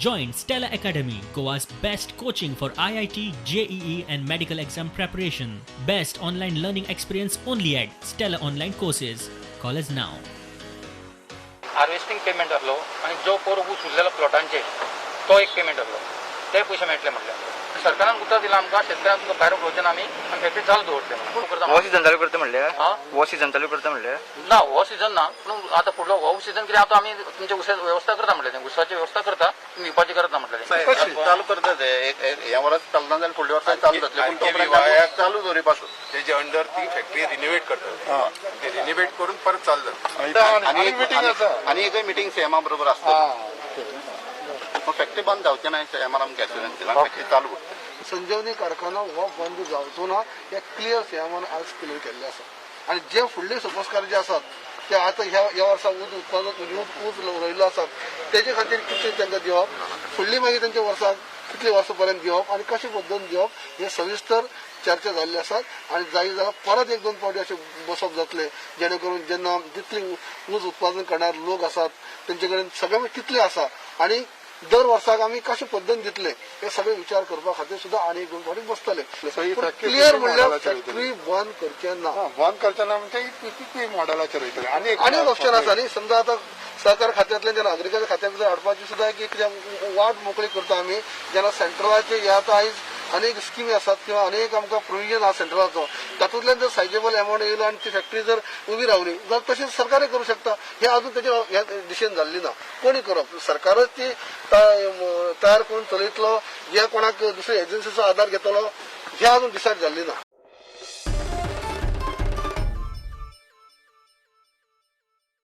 Join Stella Academy, Goa's best coaching for IIT, JEE, and medical exam preparation. Best online learning experience only at Stella Online Courses. Call us now. Harvesting payment आहलो आनी जो पोर ऊस उरलेलो प्लॉटांचेर तो एक payment आहलो, ते पयशे मेळटले म्हटले. सरकारान उतर दिलां आमकां, शेतकऱ्यांक तुमकां भायर उडोवचे ना आमी आनी फॅक्टरी चालू दवरतले म्हणून. कोण करता? हो सीझन चालू करता म्हणले. हा? हो सीझन चालू करता म्हणले. ना, हो सीझन ना, पूण आतां फुडलो हो सीझन कितें, आतां आमी तुमच्या उसा वेवस्था करता म्हटलें, उसाची वेवस्था करता, तुमी भिवपाची गरज ना म्हटलें. चालू करता ते एक एक- हें वर्स चलना जाल्यार फुडल्या वर्सा चालू जातलें, पूण तोपर्यंत RKVY चालू दवरिपासून तेजे अंडर ती फॅक्टरी रिनोवेट करतात, ते रिनोवेट करून परत चालू जाता. आनी एक आनी एकय मिटींग सीएमा बरोबर आसतली. मग फॅक्टरी बंद जावचे ना, सीएमान आमकां एश्युरन्स दिला, फॅक्टरी चालू उरतली. संजीवनी कारखानो हो बंद जावचो ना हे क्लियर सीएमान आज क्लियर केल्ले आसा. आनी जे फुडले सोपस्कार जे आसात ते आतां ह्या ह्या वर्सा ऊस उत्पादन म्हणजे ऊस ऊस रोयिल्लो आसा, तेजे खातीर कितले तांकां दिवप, फुडली मागीर तेंच्या वर्साक कितले वर्सां पर्यंत दिवप आनी कशे पद्दतीन दिवप, हे सविस्तर चर्चा जाल्ली आसा. आनी जाय जाल्यार परत एक दोन फावटी अशें बसप जातलें, जेणे करून जेन्ना जितली ऊस उत्पादन करणारे लोक आसात तेंचे कडेन सगळे कितले आसा आनी दर वर्साक आमी कशे पद्दतीन दितले, हे सगळे विचार करपा खातीर सुद्दां आनी एक दोन फावटी बसतले. क्लियर म्हणल्यार फॅक्टरी बंद करचे ना. बंद करचे ना म्हणजे पीपीपी मॉडेलाचेर वयतले आनी एक आनी एक ऑप्शन आसा न्ही, समजा आतां सहकार खात्यांतल्यान जेन्ना अग्रिकल्चर खात्या भितर हाडपाची सुद्दां एक कितें वाट मोकळी करता आमी. जेन्ना सेंट्रलाचे हे आतां आयज अनेक स्किमी आसात किंवा अनेक आमकां प्रोविजन आसा सेंट्रलाचो, तातूंतल्यान जर सायजेबल एमावंट येयलो आनी ती फॅक्टरी जर उबी रावली जाल्यार तशें सरकारय करूं शकता. हे अजून तेजे ह्या दिशेन जाल्ली ना. कोणी करप, सरकारच ती तयार करून चलयतलो, हे कोणाक दुसऱ्या एजन्सीचो आदार घेतलो, हे अजून डिसायड जाल्ली ना.